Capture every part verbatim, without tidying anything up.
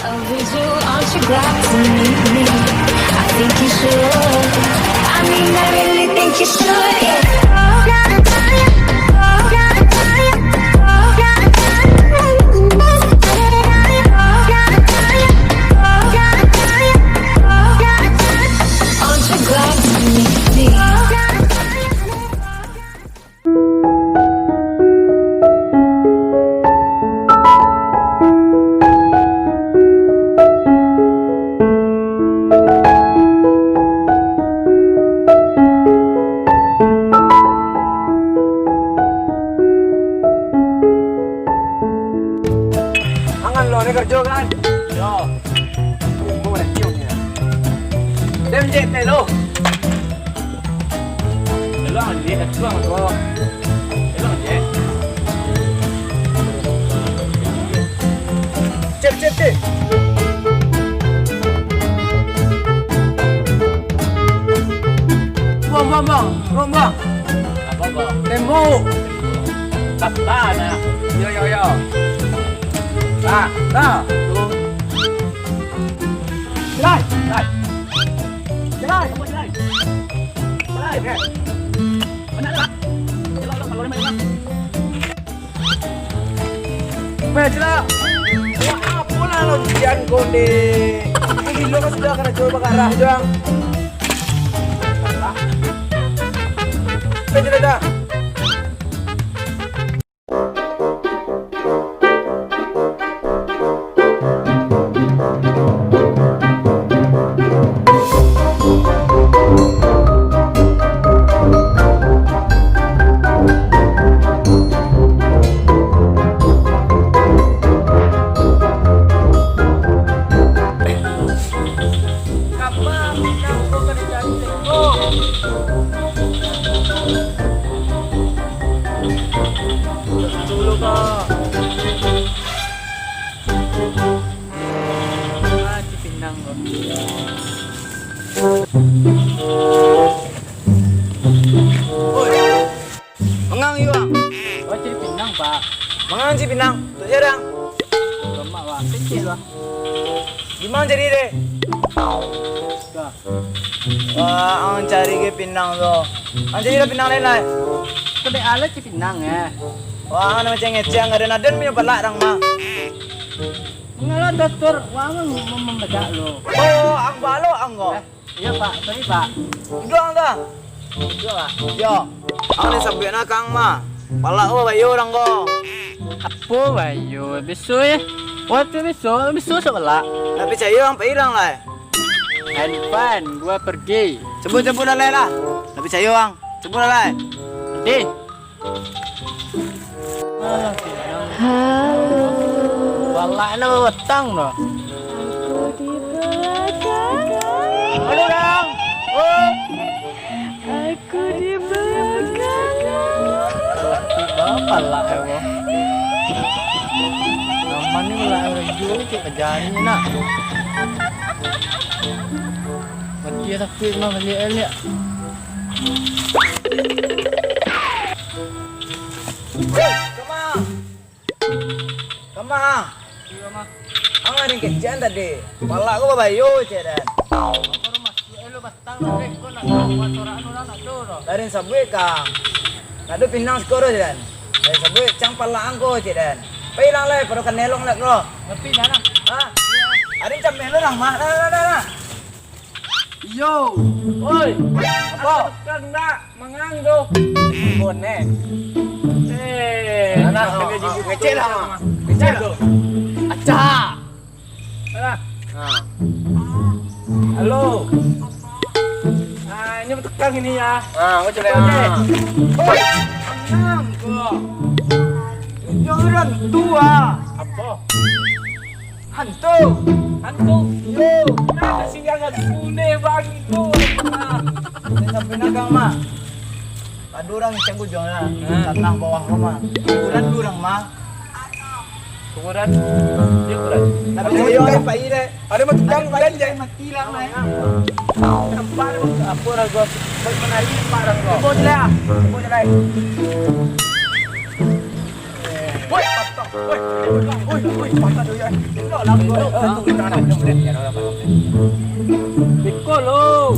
Overdue, aren't you glad to meet me? I think you should. I mean, I really think you should, yeah. Aren't you glad to meet me? Angan lo, ni kerjo kan? Yo. Ilmu nak cium ya. Dem jek teh lo. Elok aja, dah tuang tu. Elok aja. Cep, cep, cep. Buang, buang, buang. Buang, buang. Apa, apa? Tembok. Kata nah. Yo, yo, yo. Nah, nah. Tu. Jalan, jalan. Jalan, jalan. Jalan, jalan. Mana lah? Jalan, jalan, kalau ada main lah. Weh, cilak. Wah, apo lah lo ujian ko ni. Ini bilo kan sudah karajo bagarah, Jang. Weh, cilak dah. Dulu ko. Ah, Cipinang ko. Oi. Mangang yu, Ang? Oh, Cipinang, Pak. Mangang Cipinang? Tuk jarang. Lemak, Pak. Kecil, Pak. Di ma cari deh? Dah. Wah, ang cari ge pinang tu. Ang cari lah pinang lain lai. Kedek ala Cipinang, eh. Wah, ang macam ngeceng, ada naden punya pelak dang mah. Mangala dokter, wah, ang mem-, membedak lo. Oh, ang balok ang ko. Eh, iya, Pak. Sorry, Pak. Duduk ang tu. Duduk, Pak. Yo. Ang ni sampai nak kang mah. Palak ko bayo urang ko. Apo bayo? Biso eh. Waktu biso, biso sabalak. Ndak picayo ang, pai urang lai. Handphone gua pergi. Cabut, cabut lalai lah. Ndak picayo ang. Cabut lalai. Deh. Alah, pinang. Balak lah batang dah. Aku di belakang. Aduh, dang. Oh. Aku di belakang. Bapak lah, ya Allah. Nama ni lah, orang jual cek kerjaan ni nak. Mati ya, takut mah balik, balik. Kama. Kama. Iyo, Mah. Ang ado kecek tadi. Palak ko babayo, cek den. Baru masuk, eh, lu batang, lu, Dek. Ko nak tahu, buat sorak anu lah, nak tahu, doh. Dari sabuik, Kang. Nak ado pinang siko, doh, cek den. Dari sabuik, cang palak ang ko, cek den. Pai ilang lai, pado kanai lo, nak ko. Tapi dah lah. Ha? Ado cameh lo, Dang, mah. Nah, nah, nah, nah. Iyo. Oi. Apo? Apo tukang ndak mangang tu? Bonek. Eh, anak, anak, ngecek lah, Mak. Ngecek tu. Acah. Alah. Ha. Halo. Ah, ini tukang ini ya. Ah, aku cek. Oke. Oi, mangang ko. Jangan tu ah. Apo? Hantu. Hantu? Yo. Nah, siang hantu ni, Bang, tu. Nah. Sampai nagang, Mak. Ado urang ngecek ujuang lah. Nah. Tanah bawah ko, Mak. Kuburan dulu urang, Mak. Kuburan? Iyo, kuburan. Tapi ado sayo tukang, pai deh. Ado mah tukang, pai deh. Mati lah, Mak. Nampak ado apo lah gua. Baik menari, Mak, dah gua. Cubo je lah. Cubo je lah. Woi, patah. Beko lo.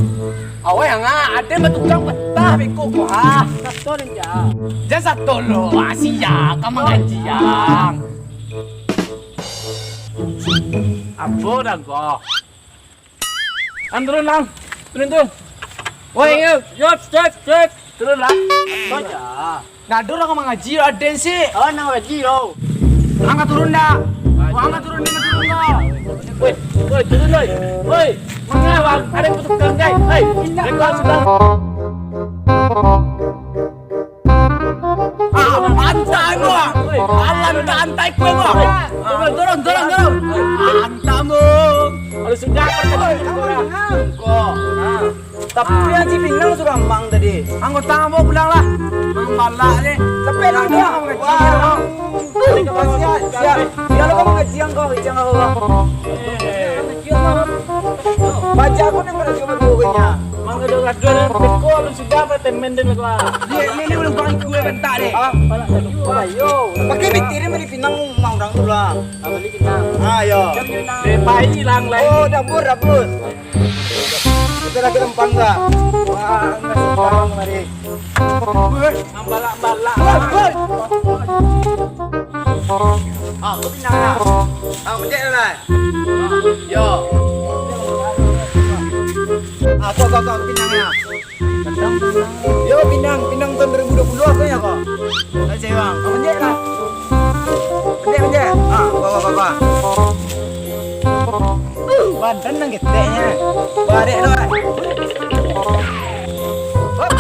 Awai, angah, ado batukang patah beko ko, ha. Sato den, ja. Jan sato lo, ah, sia, ka mangaji, ang. Apo dah ko? Ang turun, ang. Turun, turun. Woi, yo, yo, cek, cek. Turun lah. Apo ja? Nah, ado urang mangaji, aden sih. Oh, nang mangaji lo. Angah turun dah. Wah, angah turun, angah turun kau. Woi, woi, turun, woi. Woi, mangawang, ado batukang, guys. Hei, beko sudah. Ah, pantai, Bang. Alan tak antai kue, Bang. Ah, turun, turun, turun. Mantap, Bang. Kalau sudah, pergi. Kok. Ah. Tapi Haji Pinang suruah Mang tadi. Anggota ambo pulang lah. Mang balak ni. Sampai lah dia. Wah. Siap, siap. Siap lo kamu ngaji ang kau, ngaji ang kau, Bang. Baca aku ni pada cuma bukunya. Mang Gado-Gado dan Teko alun sudah apartemen den lah. Dia ni, ni udah bang ikut bentak deh. Ah, ayo. Pakai mikirin beli pinang mau orang tu lah. Ah, beli pinang. Ah, yo. Beli pai hilang lah. Oh, dapur, dapur. Kita lagi lempang dah. Wah, nasi sekarang kemari. Mambalak-balak. Woi, woi. Ah, kau pinang lah. Ah, mejek lah. Yo. Ah, kau, kau, kau pinang lah. Yo, pinang, pinang tahun dua ribu dua puluh apa ya kau? Saya bang. Kau mejek lah. Mejek, mejek. Ah, kau, kau, kau, kau. Banten nang keteknya. Barek tu, ah. Hop.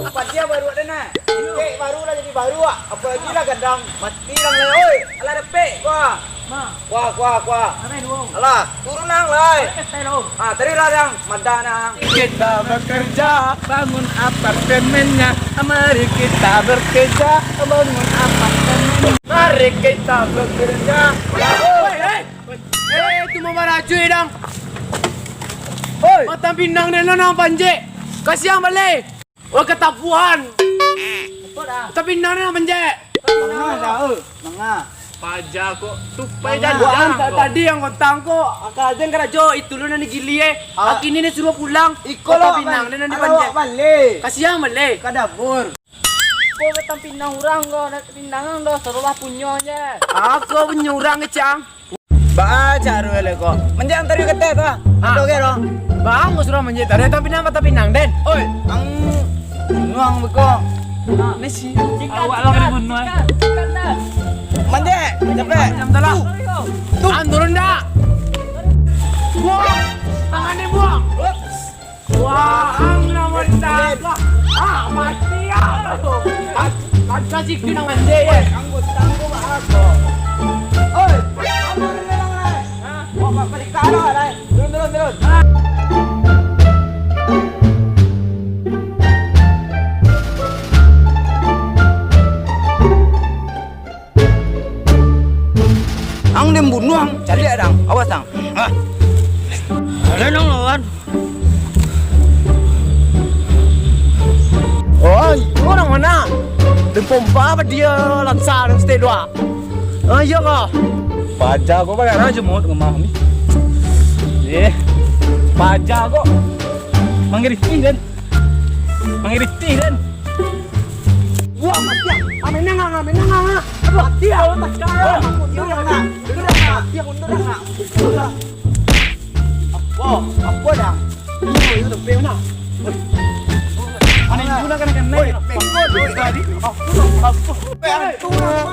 Padia baru ada nah. Ketek baru lah jadi baru, ah. Apa lagi lah gadang. Mati lah, oi. Alah dapek. Wah. Kuah, kuah, kuah. Alah, turun nang lai. Ah, tadi lah yang madah nang. Kita bekerja, bangun apartemennya. Mari kita bekerja, bangun apartemennya. Mari kita bekerja. Hei, hei. Eh, itu mau marajui dong. Hoi. Batang pinang den lo nang panjek. Kasiang baleh. Oh, ketapuan. Apo dah? Tapi nan nan manjek. Manga dah, eh. Manga. Paja kok tupai. Manga. Janjang kok. Tadi yang kontang kok. Akal aja karajo itu lo nan digili eh. Ah. Kini ni suruh pulang. Iko lo pinang dan nan dipanjek. Balik. Kasiang balik. Ka dapur. Kok batang pinang urang kok, pinang do sarulah punyo je. Aku punyo urang kecang. Baa caro elok ko. Manjek ang tadi kateh tu. Ah. Ado ge tu. Bang, ko surang manjek tadi, tapi napa, tapi nang den. Oi, ang nuang beko. Nasi. Awak lah kena bunuh, eh. Manjek, capek. Macam tu lah. Tu. Ang turun dah. Buang. Tangan ni buang. Wah, ang lawan tagah. Ah, mati ah. Kan, kan kau sikit nang mandi, eh. Anggut, tangguh, ah, kau. Oi, kamu ni memang, eh. Hah? Kau bak balik ka arah, eh. Turun, turun, turun. Ang den bunuh ang, caliak dang, awas dang. Ah. Ada nang lawan. Oi, urang mana? Den pompa apa dia lansa dan setelua? Ah, iyo kah? Paja ko banyak aja mulut rumah ni. Eh, paja ko. Mangiriti den. Mangiriti den. Wah, mati ah. Amin nang, amin nang, ah. Aduh, mati ah. Mundur, nak. Mundur, nak. Mati ah, mundur, nak. Mundur, nak. Apo? Apo dah? Iyo, iyo, tapi mana? Mana itu nak kena-kena? Woi, bengkok, woi. Tadi. Apo? Apo? Woi, hantu lah.